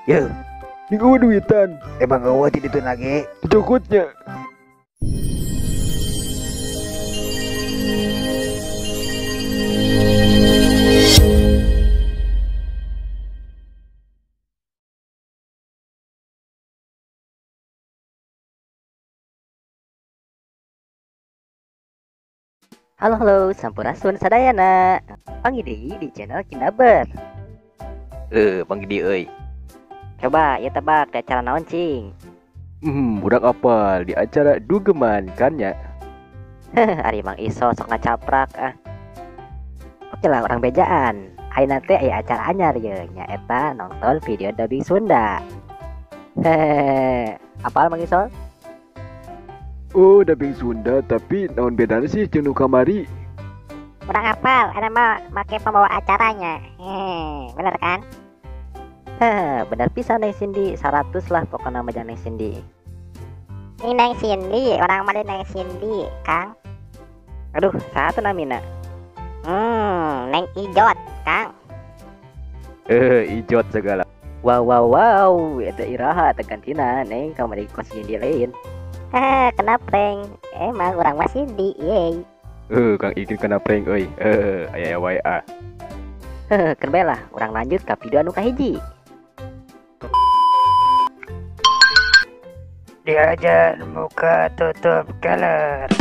Ye, Ning eueuh duitan. Emang eueuh ti ditu lagi. Dicokotnya. Halo halo, sampurasun sadayana. Panggil deui di channel Kindaber. Panggil deui euy. Coba ya tebak di acara naon cing? Budak apal di acara dugeman kan ya. Ari Mang Iso sok ngacaprak ah. Oke lah orang bejaan. Ayeuna teh aya acara anyar ye, nyaeta nonton video dubbing Sunda. Hehehe, apal Mang Iso? Oh, dubbing Sunda tapi naon bedana sih jeung nu kamari? Kurang apal, ana mah make pembawa acaranya. Hehe, bener kan? Hehe, bener pisan Neng Cindy, 100 lah pokoknya mah Neng Cindy. Ini Neng Cindy, orang mah Neng Cindy, Kang. Aduh, satu namina. Neng Ijot, Kang. Ijot segala. Wow wow wow, eta iraha teh gantina Neng kamari kos Cindy lain. Hehe, kena prank. Emang orang mah Cindy, yeay. Kang Ikin kena prank euy. Aya wae ah. Hehe, keun bae lah, urang lanjut ka video anu kahiji. Diajar muka tutup keler.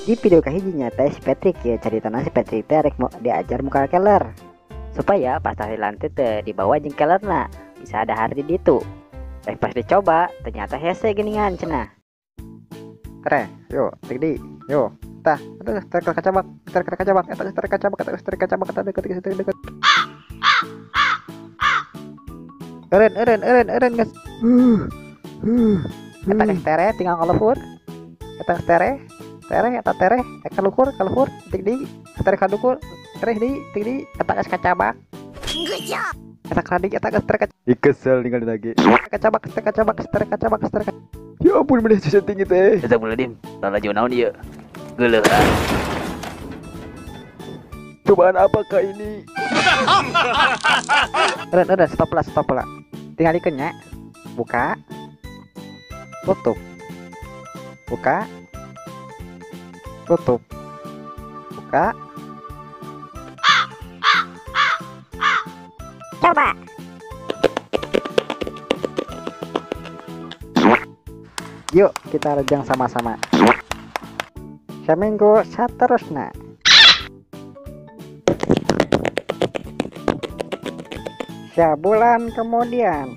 Di video kahijinya teh si Patrick ya, caritana si Patrick teh rek mau diajar muka keler supaya pas tahlilan teh dibawa jeung kelerna bisa ada hari di ditu. Pas dicoba ternyata hese geningan cenah. Tere, yo, tik di, yo, tah, eta geus terek kacabak, terek kacabak, eta geus terek kacabak, eta geus terek kacabak, eta deket deket deket. Eureun eureun eureun eureun geus. Eta geus tere tinggal kaluhur. Eta geus tere, tere eta tere, eta kaluhur, kaluhur, tik di, tere kaluhur, tere di, tik di, eta geus kacabak. Eta kadik eta geus tere kacabak. Ih, kesel ningali lagi. Kacabak, kacabak, tere kacabak, tere. Ya ampun maneh susah tinggi teh. Eta mulai lalajo naon ieu? Geuleuh ah. Cobaan apakah ini? Udah, stop lah, stop lah. Tinggalikeun nya. Buka. Tutup. Buka. Tutup. Buka. Coba. Yuk kita rejang sama-sama. Seminggu seterusnya. Sebulan kemudian.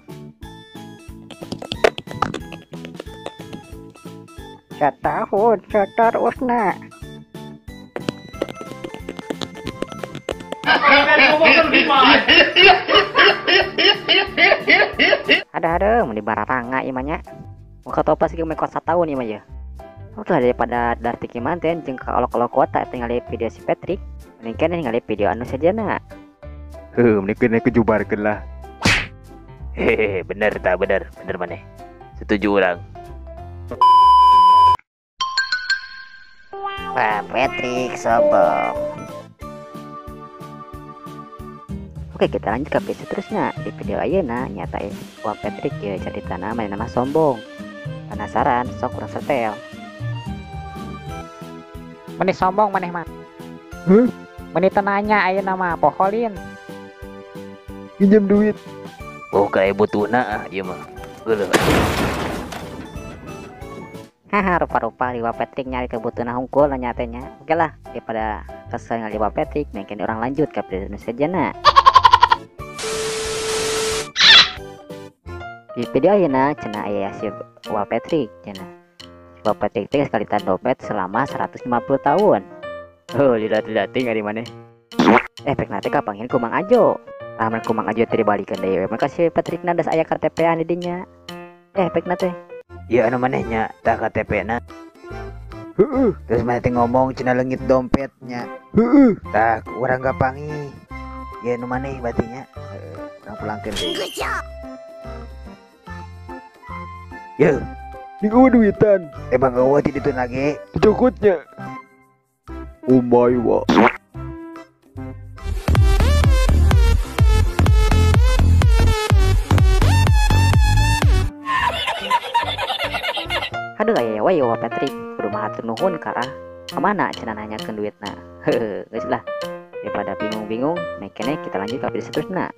Setahun seterusnya. Ada-ada mun dibararanga ieu mah nya. Muka toples ge meh kos satahun ieu mah ye. Oke lah, daripada dartik manten jeung ka olok-olok kuota tinggal video si Patrick, mending keneh ningali video anu sajana. Heuh, mending keneh kejubarkeun lah. Hehehe, bener ta bener, bener maneh. Setuju urang. Wah, Patrick sombong. Oke, kita lanjut ke video seterusnya. Di video ayeuna nyatain wah Patrick ya caritana manehna mah sombong. Penasaran sok kurang setel. Meni sombong maneh mah. Huh? Meni teu nanya ayeuna mah poholin. Pinjam duit. Oh, kayak butuhna ah ieu mah. Geuleuh. Haha, rupa-rupa liwa Patrick nyari kebutuhan hungkul nanya teh nya. Oke lah, daripada kesel ngaliwa Patrick, mungkin orang lanjut ke video sejana. Di video ayeuna cenah aya si Wa Patrick cenah. Si Wa Patrick teh sekali dompet selama 150 tahun. Oh, lila-lila ting ari maneh. Pek nate kapanggil ku Mang Ajo. Lamun ku Mang Ajo teh dibalikeun deui we. Maka si Patrick na das aya KTP-an di dinya. Pek nate. Ieu anu maneh nya tah KTP-na. Heeh. Terus maneh teh ngomong cenah leungit dompetnya. Heeh. Tah urang kapanggih. Ieu anu maneh berarti nya. Heeh, urang pulangkeun deui. Ye, Ning eueuh duitan. Emang eueuh ti ditu lagi. Dicokotnya. Omae wa. Aduh aya we Wa Patrick kudu mahatur nuhun karah kemana cenah nanyakeun duitna. Heuh, geus lah. Daripada bingung-bingung, mekene kita lanjut ke video seterusnya.